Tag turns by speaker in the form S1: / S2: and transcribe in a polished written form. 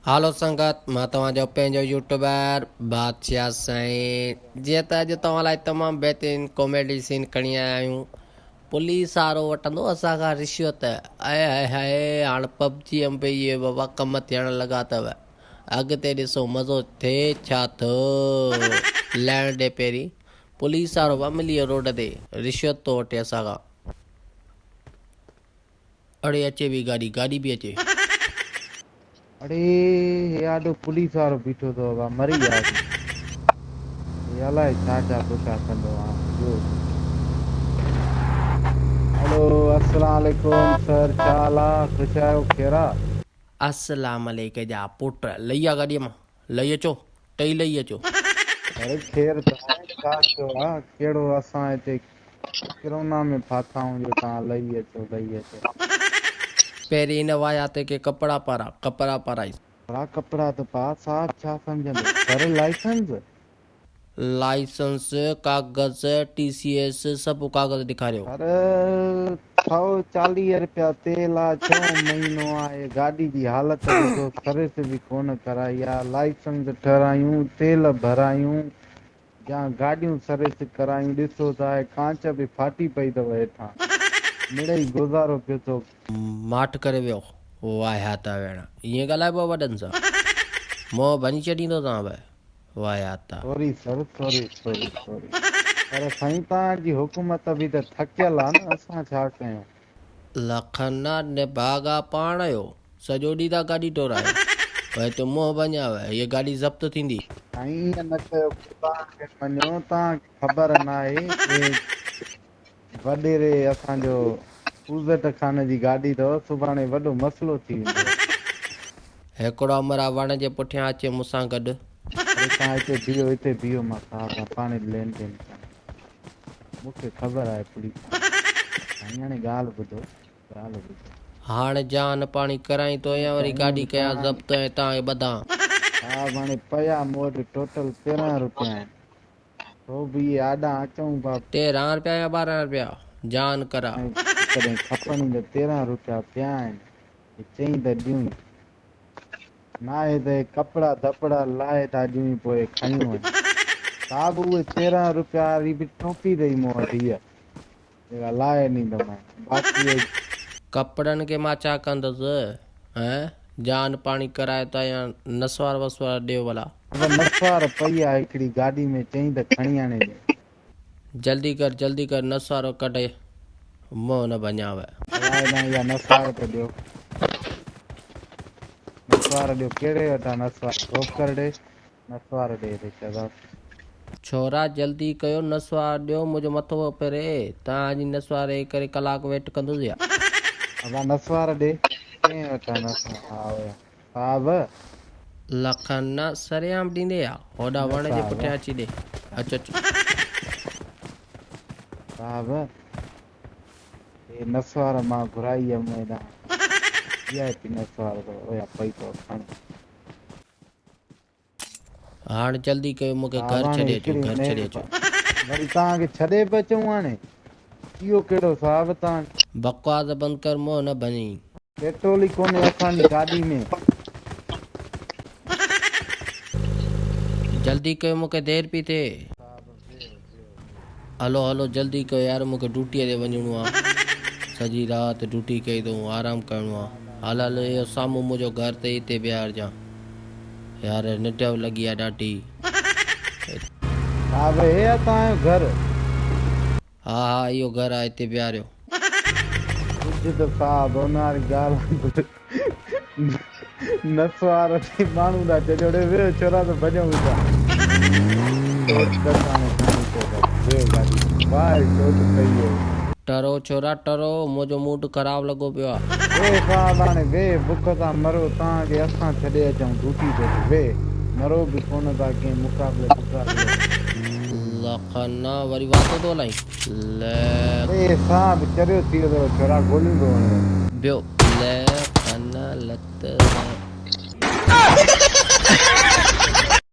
S1: هالو سنگت مان توهان جو پنهنجو يوٽيوبر بادشاهه سائين جيئن ته اڄ توهان لاء تمام بهترين ڪاميڊي سين کڻي آيا آهيون پوليس وارو وٺندو اسان کان رشوت اي هاء هاء هاڻ پب جي ام به اهي بابا ڪم ٿيڻ لڳا اٿو اڳتي ڏسو مزو ٿئي ڇا ٿو لهڻ ڏي پهرين پوليس وارو به ملي ويو روڊ تي رشوت ٿو وٺي اسان کان. اڙي اچي به گاڏي گاڏي به اچي.
S2: اڙي هي آڏو پوليس وارو بيٺو اٿو ابا مري وياسين هي الائي ڇا ڇا پڇا ڪندو هان جو هلو السلام عليڪم سر ڇا حال آ خوش آهيو خير آ.
S1: السلام عليڪ جا پٽ لهي آ گاڏي مان لهي اچو ٽئي لهي اچو.
S2: اڙي خير ته آهي ڇا ٿيو آ ڪهڙو اسان هتي ڪرونا ۾ ڦاٿا آهيون جو توهان لهي اچو لهي اچو.
S1: پهرين هن واهياتي کي ڪپڙا پارا ڪپڙا پارائيس.
S2: ڪپڙا ڪپڙا ته پاء صاحب ڇا سمجهندو سر لائسنس.
S1: لائسنس ڪاغذ ٽي سي ايس سڀ ڪاغذ ڏيکاريو.
S2: سر 140 رپيا تيل آ ڇهون مهينو آ هي گاڏي جي حالت ڏسو سروس به ڪونه ڪرائي آ لائسنس ٺهرايون تيل ڀرايون جا گاڏيون سروس ڪرايون ڏسو ته آهي ڪانچ به ڦاٽي پئي اٿو هيٺان مڙئي گذارو پيو ٿو.
S1: ماٺ ڪري ويو واهياتا ويڻا ائين ڳالهائبو آ وڏن سان منهن ڀڃي ڇڏيندوسانو واهياتا.
S2: Sorry sir sorry sorry sorry پر سائين توهان جي حڪومت به ته ٿڪيل آ نه اسان ڇا ڪيون.
S1: لکن نڀاڳا پاڻ آهيو. سڄو ڏينهن ٿا گاڏي ڊوڙايو. پوء ته منهن ڀڃاوء. هيء گاڏي ضبط ٿيندي.
S2: سائين ائين نه ڪيو خدا کي مڃو توهان کي خبر ناهي هي وڏيري اسان جو پوزٽ خان جي گاڏي اٿو سڀاڻي وڏو مسئلو ٿي ويندو.
S1: هڪڙو امراء وڻ جي پٺيان اچي مون سان گڏ.
S2: اڙي توهان هتي بيهو هتي بيهو مان صاحب سان پاڻ لين دين ڪيان مون کي خبر آهي پوليس سائين هاڻي ڳالهه ٻڌو ڳالهه ٻڌو.
S1: هاڻ جان پاڻي ڪرائين ٿو يا وري گاڏي ڪيان ضبط ۽ توهان کي ٻڌان.
S2: صاحب هاڻي پيا مون وٽ ٽوٽل 13 روپيا آهن. سو به اهي آڏا اچون پيا.
S1: 13 رپيا يا 12 رپيا جان ڪرا.
S2: ۽ ڪڏهن کپن ئي ته 13 روپيا پيا آهن. هي چئين ته ڏيون. ناهي ته هي ڪپڙا ڌپڙا لاهي ٿا ڏيون پوء کڻي وڃ. صاحب اهي 13 روپيا واري به ٽوپي اٿئي مون وٽ هيء جيڪا لاهي ڏيندومانء. باقي اهي.
S1: ڪپڙن کي مان ڇا ڪندس هين جان پاڻي ڪرائي ٿا يا نسوار وسوار ڏيو ڀلا.
S2: بابا نسوار پئي آ هڪڙي گاڏي ۾ چئين ته کڻي آڻي ڏي.
S1: جلدي ڪر جلدي ڪر نسوار ڪڍي منهن نه ڀڃانء.
S2: الاء نه اها نسوار ته ڏيو. نسوار ڏيو ڪهڙي وٽان نسوار ٺوڪر ڏي نسوار ڏي هتي شهزاد.
S1: ڇورا جلدي ڪيو نسوار ڏيو منهنجو مٿو پيو ڦري توهان جي نسوار جي ڪري ڪلاڪ ويٽ ڪندس يا.
S2: ابا نسوار ڏي ڪنهن وٽان نسوار ها اهي صاحب.
S1: لکن نه سرعام ڏيندي يا هوڏانهن
S2: نه
S1: وڻ جي
S2: صاحب.
S1: پٺيان اچي ڏي اچ اچ.
S2: صاحب هي نسوار مان گهرائي هيم هيڏانهن وي آء پي نسوار اٿو اها پئي اٿو کڻ.
S1: هاڻ جلدي ڪيو مون کي
S2: صاحب
S1: گهر
S2: هاڻي
S1: ڇڏي اچو
S2: هڪڙي
S1: گهر ڇڏي اچو.
S2: مهرباني وري توهان کي ڇڏي به اچون هاڻي اهو ڪهڙو صاحب توهان.
S1: بڪواس بند ڪر منهن نه ڀڃين.
S2: پيٽرول ئي ڪونهي اسان جي گاڏي ۾.
S1: جلدي ڪيو مون کي دير پئي ٿئي. هلو هلو جلدي ڪيو يار مون کي ڊيوٽيء تي وڃڻو آ. سڄي رات ڊيوٽي ڪئي اٿئون آرام ڪرڻو آ. هل هل اهو سامهون منهنجو گهر اٿئي اتي بيهارجان. يار ننڊ لڳي آ ڏاڍي.
S2: ها ڀئي هي آ توهان جو گهر.
S1: ها ها اهو گهر آ اتي بيهاريو.
S2: ڪجهه ته صاحب ان واري ڳالهه وانگر نسوار ٿي ماڻهو ڏانهن چئجو ڙي ويهه ڇورا ته ڀڄون ويندا. چوٽ ڪس هاڻي کڻي چئو ته ويهه گاڏي ۾. واهه چوٽ پئي هئي.
S1: ٽرو ڇورا ٽرو منهنجو موڊ خراب لڳو پيو آ.
S2: ويهه صاحب هاڻي ويهه بک سان مرو توهان کي اسان ڇڏي اچون ڊوٽي تي ته ويهه مرو به ڪونه ٿا ڪنهن مقابلي فقابلي ۾.
S1: لکنا وري واتو ٿو هلائين. لک.
S2: اڙي صاحب چريو ٿي ويو اٿو ڇورا گوليون ٿو هڻيو.
S1: ٻيو لکنا لت.